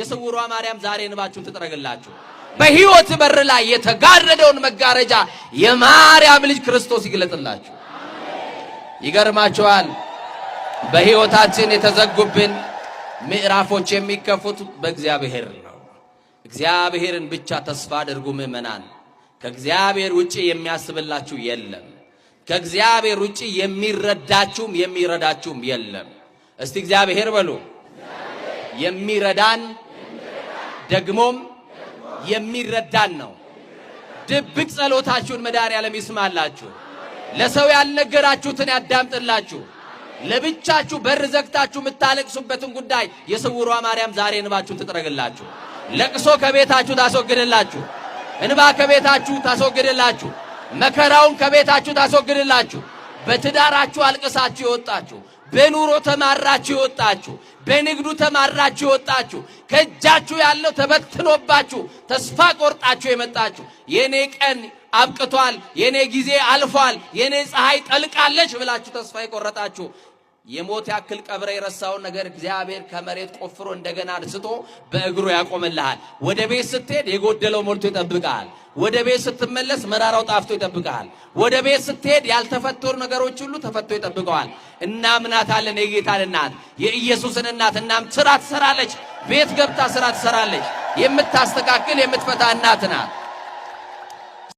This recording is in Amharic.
የስውሯ ማርያም ዛሬ እንባችሁን ትጥረግላችሁ። በሕይወት በር ላይ የተጋረደውን መጋረጃ የማርያም ልጅ ክርስቶስ ይግለጥላችሁ። ይገርማችኋል። በሕይወታችን የተዘጉብን ምዕራፎች የሚከፉት በእግዚአብሔር ነው። እግዚአብሔርን ብቻ ተስፋ አድርጉ ምዕመናን። ከእግዚአብሔር ውጪ የሚያስብላችሁ የለም። ከእግዚአብሔር ውጪ የሚረዳችሁም የሚረዳችሁም የለም። እስቲ እግዚአብሔር በሉ። የሚረዳን ደግሞም የሚረዳን ነው። ድብቅ ጸሎታችሁን መድኃኔዓለም ይስማላችሁ። ለሰው ያልነገራችሁትን ያዳምጥላችሁ። ለብቻችሁ በር ዘግታችሁ የምታለቅሱበትን ጉዳይ የስውሯ ማርያም ዛሬ እንባችሁን ትጥረግላችሁ። ለቅሶ ከቤታችሁ ታስወግድላችሁ። እንባ ከቤታችሁ ታስወግድላችሁ። መከራውን ከቤታችሁ ታስወግድላችሁ። በትዳራችሁ አልቅሳችሁ የወጣችሁ፣ በኑሮ ተማራችሁ የወጣችሁ፣ በንግዱ ተማራችሁ የወጣችሁ፣ ከእጃችሁ ያለው ተበትኖባችሁ ተስፋ ቆርጣችሁ የመጣችሁ፣ የኔ ቀን አብቅቷል፣ የኔ ጊዜ አልፏል፣ የኔ ፀሐይ ጠልቃለች ብላችሁ ተስፋ የቆረጣችሁ፣ የሞት ያክል ቀብረ የረሳውን ነገር እግዚአብሔር ከመሬት ቆፍሮ እንደገና አንስቶ በእግሩ ያቆምልሃል። ወደ ቤት ስትሄድ የጎደለው ሞልቶ ይጠብቅሃል። ወደ ቤት ስትመለስ መራራው ጣፍቶ ይጠብቅሃል። ወደ ቤት ስትሄድ ያልተፈቱ ነገሮች ሁሉ ተፈቶ ይጠብቀዋል። እናምናታለን። የጌታን እናት፣ የኢየሱስን እናት እናም ስራ ትሰራለች። ቤት ገብታ ስራ ትሰራለች። የምታስተካክል የምትፈታ እናት ናት።